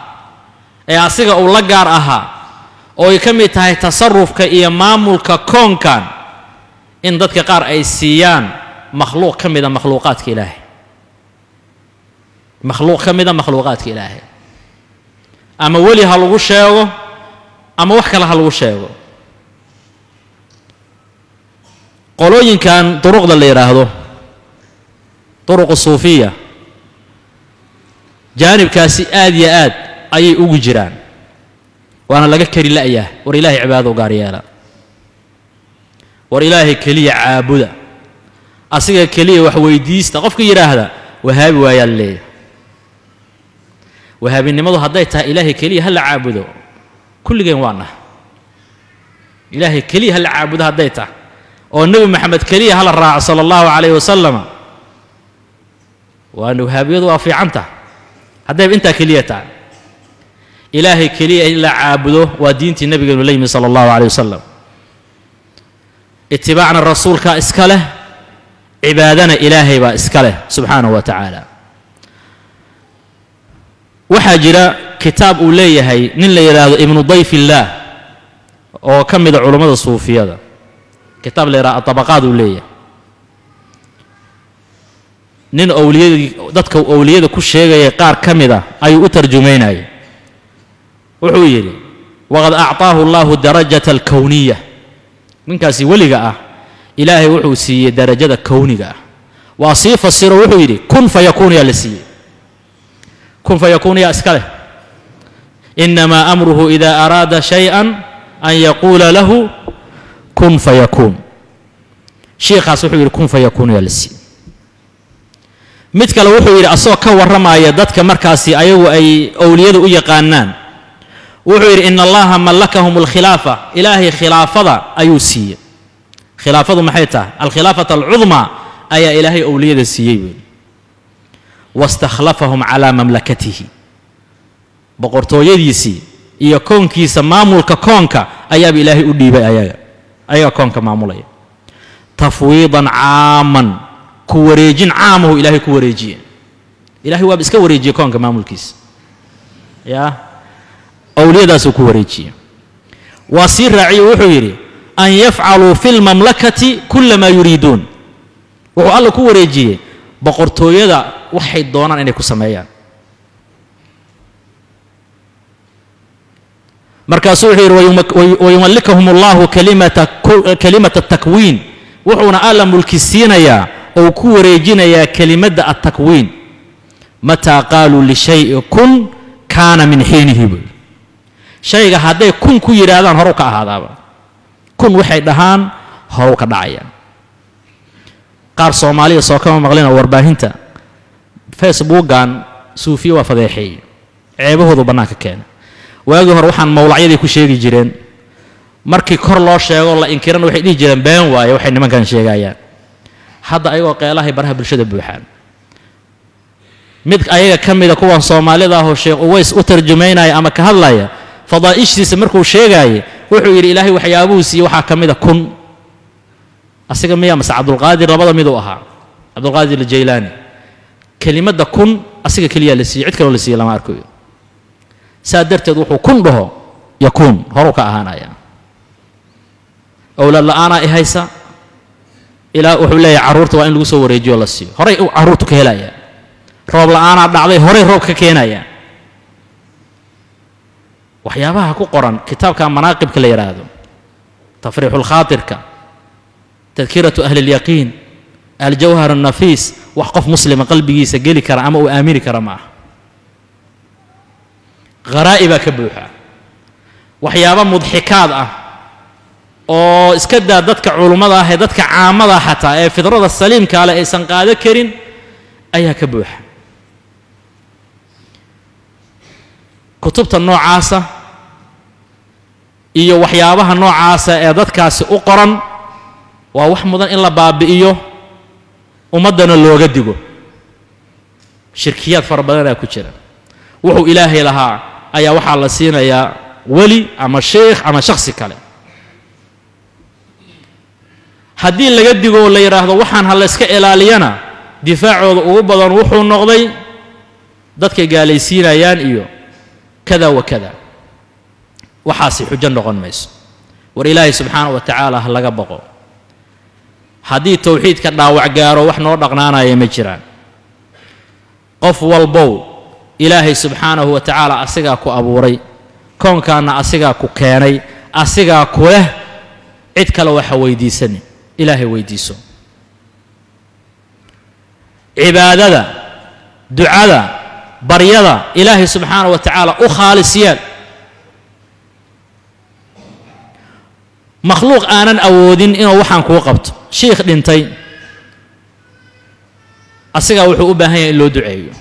ee asiga uu la gaar ahaa, oo ay ka mid tahay tasarufka iyo maamulka koonkan, in dadka qaar ay siiyaan makhluuq ka mida makhluuqaadka Ilaahay, makhluuq ka mida makhluuqaadka Ilaahay, ama weli ha lagu sheego ama wax kale ha lagu sheego. Qolooyinkan duruqda la yidhaahdo, duruqu suufiya, Jaanibkaasi aad iyo aad ayay ugu jiraan, waana laga kari la'yahay. War ilaahay cibaadada u gaar yeela, war ilaahay keliya caabuda, asiga keliya wax weydiista. Qofka yidhaahda wahaabi waayaa la leeyahay. Wahaabinimadu hadday tahay ilaahay keliya ha la caabudo, kulligeen waa nahay. Ilaahay keliya ha la caabudo hadday tahay, oo Nebi Maxamed keliya hala raaco sala allahu calayhi wasalama, waana wahaabiyadu waa fiican tahay haddayba intaa keliya tahay. Ilaahay keliya in la caabudo waa diintii nabigeenu la yimi sala allahu calayh wasalam. Itibaacna rasuulkaa iska leh, cibaadana ilaahay baa iska leh subxaanahu wa tacaala. Waxaa jira kitaab uu leeyahay nin la yidhaahdo Ibnu Dayf illaah oo ka mida culummada suufiyada, kitaab la yidhahdo Atabaqaad uu leeyahay. Nin owliyadii dadka owliyada ku sheegaya qaar ka mid a ayuu u tarjumaynayay. Wuxuu yidhi: waqad acطaahu allahu darajata alkowniya. Ninkaasi weliga ah ilaahay wuxuu siiyey darajada kowniga ah. Waa sii fasiro, wuxuu yidhi: kun fayakuun yaa la siiyey. Kun fayakuun yaa iska leh? Inamaa amruhu ida araada shayئa an yaquula lahu kun fayakuun. Shiikhaas wuxuu yidhi kun fayakuun yaa la siiyey. Mid kale wuxuu yidhi, asagoo ka warramaya dadka markaasi ayagu ay owliyada u yaqaanaan, wuxuu yidhi: in allaha mallakahum alkhilaafa, ilaahay khilaafada ayuu siiyey. Khilaafadu maxay tahay? Alkhilaafata alcudmaa ayaa ilaahay owliyada siiyey buu yidhi. Wastakhlafahum calaa mamlakatihi, boqortooyadiisii iyo koonkiisa, maamulka koonka ayaaba ilaahay u dhiibay ayaga, ayaga koonka maamulaya. Tafwiidan caaman, ku wareejin caamahu ilaahay ku wareejiye. Ilahay waaba iska wareejiyey koonka maamulkiisa, yaa owliyadaasuu ku wareejiyey. Waa sii raaciye, wuxuu yidhi: an yafcaluu fi lmamlakati kula maa yuriiduun. Wuxuu alla ku wareejiyey boqortooyada waxay doonaan inay ku sameeyaan. Markaasuu wuxuu yidhi: wayumallikahum allahu kalimata atakwiin. Wuxuuna alla mulki siinayaa oo ku wareejinayaa kelimadda attakwiin. Mataa qaaluu lishayi kun kaana min xiinihi buu yidhi. Shayga hadday kun ku yidhaahdaan horu ka ahaadaaba, kun waxay dhahaan horu ka dhacayaan. Qaar Soomaaliya soo kama maqlina warbaahinta Facebookan suufiye waa fadeexeeyey, ceebahoodu bannaanka keena. Waagii hore waxaan mawlacyadii ku sheegi jireen, markii kor loo sheego la inkirana waxay dhihi jireen been waaye waxay nimankan sheegayaan. Hadda ayagoo qeelahay baraha bulshada buuxaan. Mid ayaga ka mida kuwan Soomaalida ahoo Sheekh Uways u tarjumaynaya ama ka hadlaya fadaa'ishiisa markuu sheegaayay, wuxuu yidhi ilaahay waxyaabuhuu siiyey waxaa ka mida kun. Asiga miya mase Cabdulqaadir? Labada miduu ahaa, Cabdulqaadir Aljaylaani. Kelimadda kun asiga keliyaa la siiyey, cid kaloo la siiyey lama arkayo. Saa darteed wuxuu kun dhaho yakuun, horuu ka ahaanaya. Owlaad la'aanaa i haysa, ilaa wuxuu leeyahay carruurta waa in lagu soo wareejiyo la siiyo, horay carruurtu ka helaya. Roob la'aanaa dhacday, horay roob ka keenaya. Waxyaabaha ku qoran kitaabka manaaqibka la yidhaahdo, tafriixulkhaatirka, tadkiratu ahli اlyaqiin, aljawhar annafiis, wax qof muslima qalbigiisa geli kara ama uu aamini kara ma aha. Kharaa'ibaa ka buuxa, waxyaaba mudxikaad ah oo iska daa dadka culummada ah ee dadka caamada xataa ee fidrada saliimka leh aysan qaado karin ayaa ka buuxa. Kutubta noocaasa iyo waxyaabaha noocaasa ee dadkaasi u qoran waa wax mudan in la baabi'iyo, ummaddana looga digo. Shirkiyaad fara badanaa ku jira. Wuxuu ilaahay lahaa ayaa waxaa la siinayaa weli ama sheikh ama shakhsi kale. Haddii laga digo oo la yidhaahdo waxaan ha la yska ilaaliyana, difaacooda ugu badan wuxuu noqday dadkay gaalaysiinayaan iyo kada wa kada. Waxaasi xujo noqon mayso. War ilaahay subxaana wa tacaala ha laga baqo. Haddii towxiidka dhaawac gaaro, wax noo dhaqnaanaya ma jiraan. Qof walbow ilaahay subxaanahu wa tacaala asigaa ku abuuray, koonkaanna asigaa ku keenay, asigaa ku leh. Cid kale waxa weydiisani, ilaahay weydiiso. Cibaadada, ducada Baryada Ilaahay subxaana wa tacaala u khaalis yeel. Makhluuq aanan awoodin inuu waxaan kuu qabto, shiikh dhintay asigaa wuxuu u baahan yahay in loo duceeyo,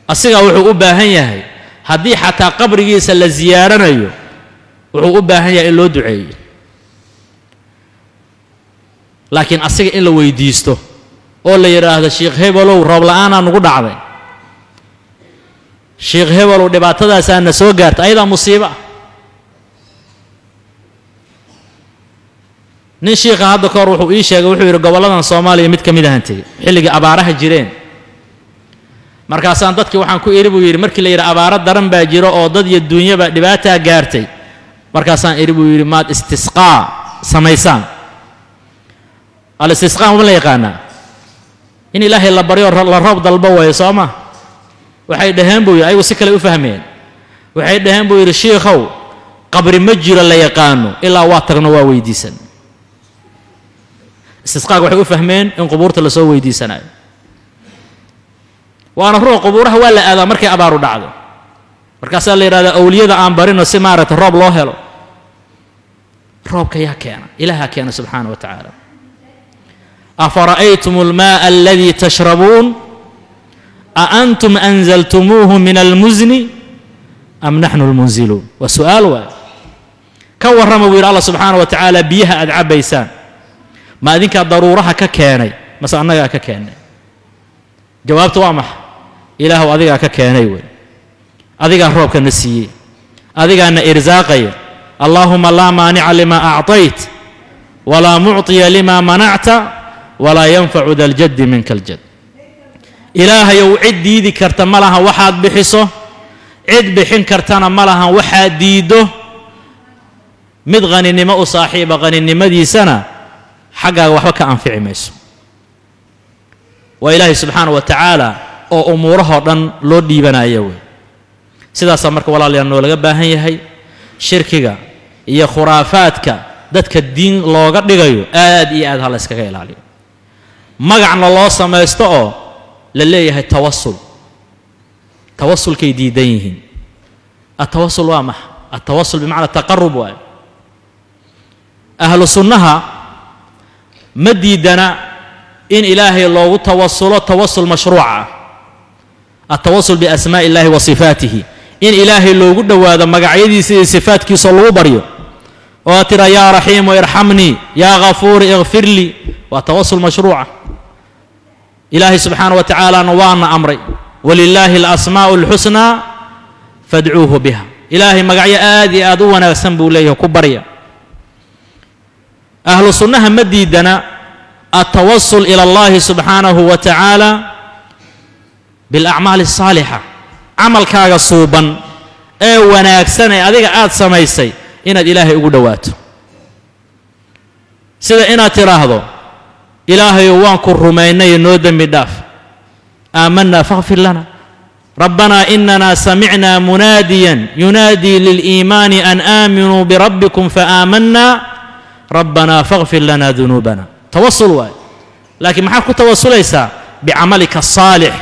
asigaa wuxuu u baahan yahay haddii xataa qabrigiisa la siyaaranayo wuxuu u baahan yahay in loo duceeyo. Laakiin asiga in la weydiisto oo la yidhaahdo sheikh hebelow roob la'aanaa nugu dhacday, sheikh hebelow dhibaatadaasaa na soo gaarta, ayadaa musiibo ah. Nin shiikha hadda ka hor wuxuu ii sheegay, wuxuu yidhi gobolladan Soomaaliya mid ka mid ahaan tegey xilligii abaaraha jireen. Markaasaan dadkii waxaan ku idhi buu yidhi, markii la yidhi abaaro daran baa jiro oo dad iyo duunyaba dhibaataa gaartay, markaasaan idhi buu yidhi maad istisqaa samaysaan. Al-istisqaa ma la yaqaanaa? In Ilaahay la baryo la roob dalbo waayo, soo ma? Waxay dhaheen buu yidhi, ayagu si kale u fahmeen, waxay dhaheen buu yidhi shiikhow qabri ma jiro la yaqaano ilaa waa tagno waa weydiisan. Istisqaaga waxay u fahmeen in qubuurta lasoo weydiisanayo, waana ruux qubuuraha waa la aadaa markay abaaru dhacdo, markaasaa la yidhahdaa awliyada aan barino si maaragtay roob loo helo. Roobka yaa keena? Ilaahaa keena subxaana wa tacaala. Afara'aytum almaaa aladii tashrabuun a antum anzaltumuuhu min almuzni am naxnu almunziluun? Waa su'aal waay. Ka warrama buu yidhi Allah subxaana wa tacaala, biyaha aad cabbaysaan ma adinkaa daruuraha ka keenay mase annagaa ka keennay? Jawaabtu waa maxa? Ilaahuw adigaa ka keenay wey, adigaa roobka na siiyey, adigaana irsaaqaya. Allaahuma laa maanica lima acطayt walaa mucطiya lima manacta walaa yanfacu da ljaddi minka aljad. Ilaahayow cid diidi karta ma lahan waxaad bixiso, cid bixin kartana ma lahan waxaad diiddo. Mid haninimo u saaxiiba haninimadiisana xaggaaga waxba ka anfici mayso. Waa Ilaahay subxaana wa tacaala oo umuurahoo dhan loo dhiibanayo wey. Sidaasaa marka walaalayaal noolaga baahan yahay. Shirkiga iyo khuraafaadka dadka diin looga dhigayo aad iyo aad ha la yskaga ilaaliyo. Magacna loo samaysto oo la leeyahay tawasul, tawasulkay diidan yihiin. Atawasul waa maxa? Atawasul bimacnaa taqarub waayo. Ahlu sunnaha ma diidana in Ilaahay loogu tawasulo tawasul mashruuca ah, atawasul biasmaa'i illahi wa sifaatihi, in Ilaahay loogu dhowaado magacyadiisa iyo sifaatkiisa lagu baryo oo aad tidhaa yaa raxiimu irxamnii, yaa ghafuur ikfir lii, waa tawasul mashruuca. Ilaahay subxaana wa tacaalana waana amray, walilaahi alasmaa'u alxusnaa fadcuuhu biha. Ilaahay magacyo aad iyo aad u wanaagsan buu leeyahay, ku barya. Ahlu sunnaha ma diidana altawasul ila allahi subxaanahu wa tacaala bilacmaali asaalixa, camalkaaga suuban ee wanaagsan ee adiga aad samaysay inaad Ilaahay ugu dhowaato, sida inaad tidhaahdo Ilaahayow waan ku rumaynay noo dembi dhaaf, aamanaa fakhfir lana, rabbanaa inana samicnaa munaadiyan yunaadii liliimaani an aaminuu birabbikum faaamanaa rabbanaa fakhfir lana dunuubana. Tawasul waay, laakiin maxaad ku tawasulaysaa? Bicamalika asaalix.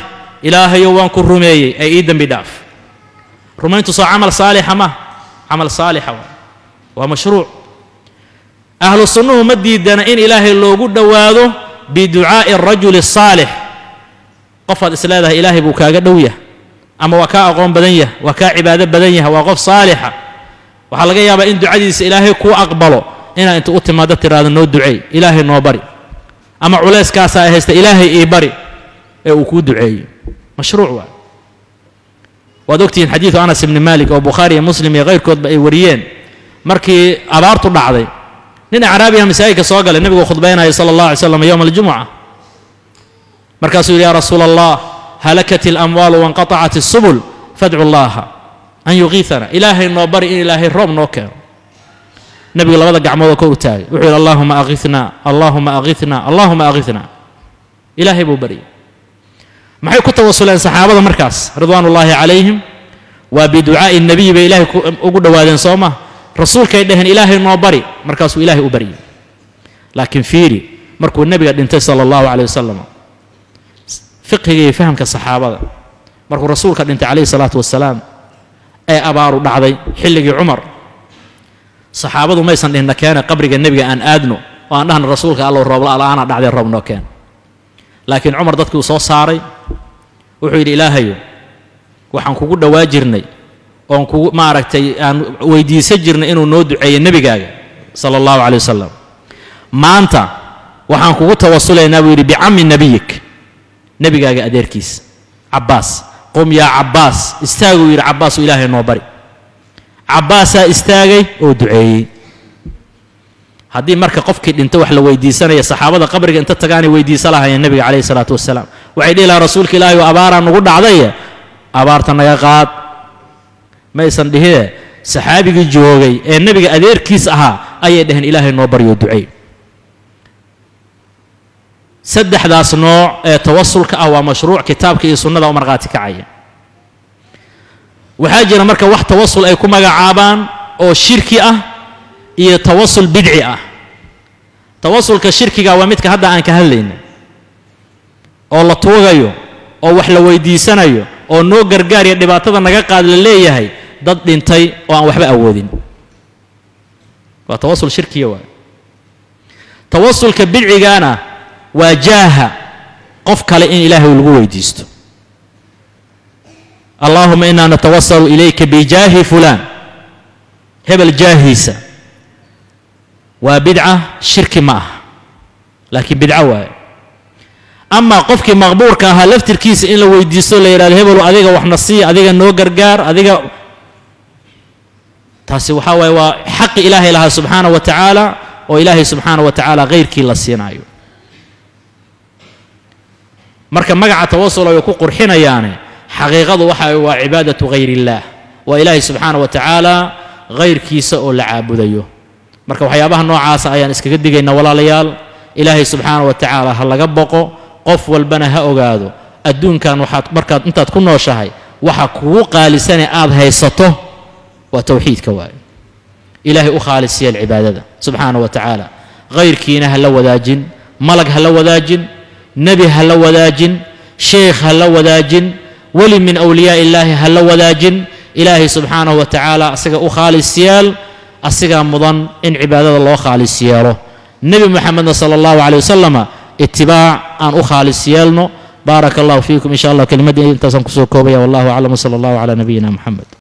Ilaahayow waan ku rumeeyey ee ii dembi dhaaf. Rumayntu soo camal saalixa ma camal saalixa waay, waa mashruuc. Ahlu sunnuhu ma diidana in Ilaahay loogu dhowaado biducaa'i arajuli asaalix. Qofaad is leedahay Ilaahay buu kaaga dhow yahay, ama waa kaa aqoon badan yahay, waa kaa cibaado badan yahay, waa qof saalixa, waxaa laga yaabaa in ducadiisa Ilaahay kuu aqbalo, inaad inta u timaado tidhaahdo noo duceey, Ilaahay noo bari, ama culayskaasaa haysta Ilaahay ii bari, ee uu kuu duceeyo. Mashruuc waay. Waad ogtihiin xadiidu Anas ibni Malik oo Bukhaari iyo Muslim iyo kayrkoodba ay wariyeen. Markii abaartu dhacday, nin acraabiha masaajidka soo galay, nebigu khudbaynaya sala allah alay slam yowma aljumuca, markaasuu yidhi yaa rasuula allah, halakat alamwaalu wanqatacat asubul, fadcu llaha an yuqiitana, Ilaahay noo bari in Ilaahay roob noo keeno. Nebigu labada gacmood oo kor u taagay, wuxuu yidhi allahuma akhitna, allahuma akhitna, allahuma akhitna. Ilaahay buu baryay. Maxay ku tawasuleen saxaabada markaas ridwaanullaahi calayhim? Waa biducaa'i nebiy bay Ilaahay ugu dhowaadeen, soo ma? Rasuulkay dhaheen Ilaahay noo bari, markaasuu Ilaahay u baryay. Laakiin fiiri, markuu nebiga dhintay sala allahu caleyh wasalam, fiqhiga iyo fahamka saxaabada Markuu rasuulka dhintay calayhi salaatu wasalaam ee abaaru dhacday xilligii Cumar, saxaabadu maysan dhihin keena qabriga nebiga aan aadno oo aan dhahno rasuulka allow roob la'aana dhacday roob noo keen. Laakiin Cumar dadkii uu soo saaray wuxuu yidhi ilaahayo waxaan kugu dhowaa jirnay oon kugu maaragtay aan weydiisan jirnay inuu noo duceeyo nebigaaga sala allahu calayh wasalam. Maanta waxaan kugu tawasulaynaa buu yidhi bicammi nabiyik, nebigaaga adeerkiis Cabbaas. Qum yaa Cabbaas, istaaguu yidhi Cabbaas oo ilaahay noo bari. Cabbaasaa istaagay oo duceeyey. Haddii marka qofkii dhinto wax la weydiisanaya saxaabada qabriga inta tagaanay weydiisa lahaayeen nebiga calayhi salaatu wasalaam. Waxay dhihi lahaa rasuulka ilaahay oo abaaraa nugu dhacdaye abaarta naga qaad. Maysan dhihine saxaabigii joogay ee nebiga adeerkiis ahaa ayay dhaheen ilaahay noo baryo duceey. Saddexdaas nooc ee tawasulka ah waa mashruuc kitaabka iyo sunnada u markhaati kacaya. Waxaa jira marka wax tawasul ay ku magacaabaan oo shirki ah iyo tawasul bidci ah. Tawasulka shirkiga waa midka hadda aan ka hadlayna oo la tuugayo oo wax la weydiisanayo oo noo gargaar iyo dhibaatada naga qaad la leeyahay dad dhintay oo aan waxba awoodin. Waa tawasul shirkiya waay. Tawasulka bidcigana waa jaaha qof kale in ilaahay lagu weydiisto. Allaahuma inaa natawasalu ilayka bijaahi fulaan, hebel jaahiisa. Waa bidca, shirki ma aha laakiin bidco waaye. Amaa qofkii maqbuurka ahaa laftirkiisa in la weydiisto la yidhahdo hebelu adiga waxna sii, adiga noo gargaar, adiga, taasi waxaa waaye waa xaqi ilaahay lahaa subxaana wa tacaala oo ilaahay subxaana wa tacaala khayrkii la siinaayo. Marka magaca tawasul ay ku qurxinayaane xaqiiqadu waxa waa cibaadatu ghayr illaah, waa ilaahay subxaana wa tacaala ghayrkiisa oo la caabudayo. Marka waxyaabaha noocaasa ayaan iskaga digaynaa walaalayaal. Ilaahay subxaana wa tacaala ha laga boqo, qof walbana ha ogaado adduunkan waxaad markaad intaad ku nooshahay waxa kugu qaalisane aad haysato waa tawxiidka waaye. Ilaahay u khaalis yeel cibaadada subxaana wa tacaala, ghayrkiina ha la wadaajin, malag ha la wadaajin, nebi ha la wadaajin, sheekh ha la wadaajin, weli min awliyaa illaahi ha la wadaajin. Ilaahay subxaanahu wa tacaala asaga u khaalis yeel, asigaa mudan in cibaadada loo khaalis yeelo. Nebi Muxamedna sala allahu caleyh wasalama itibaac aan u khaalis yeelno. Baaraka allahu fiikum. In sha allah kelimaddii intaasaan kusoo koobaya, wallahu aclam, wsala allahu calaa nabiyina Muxamed.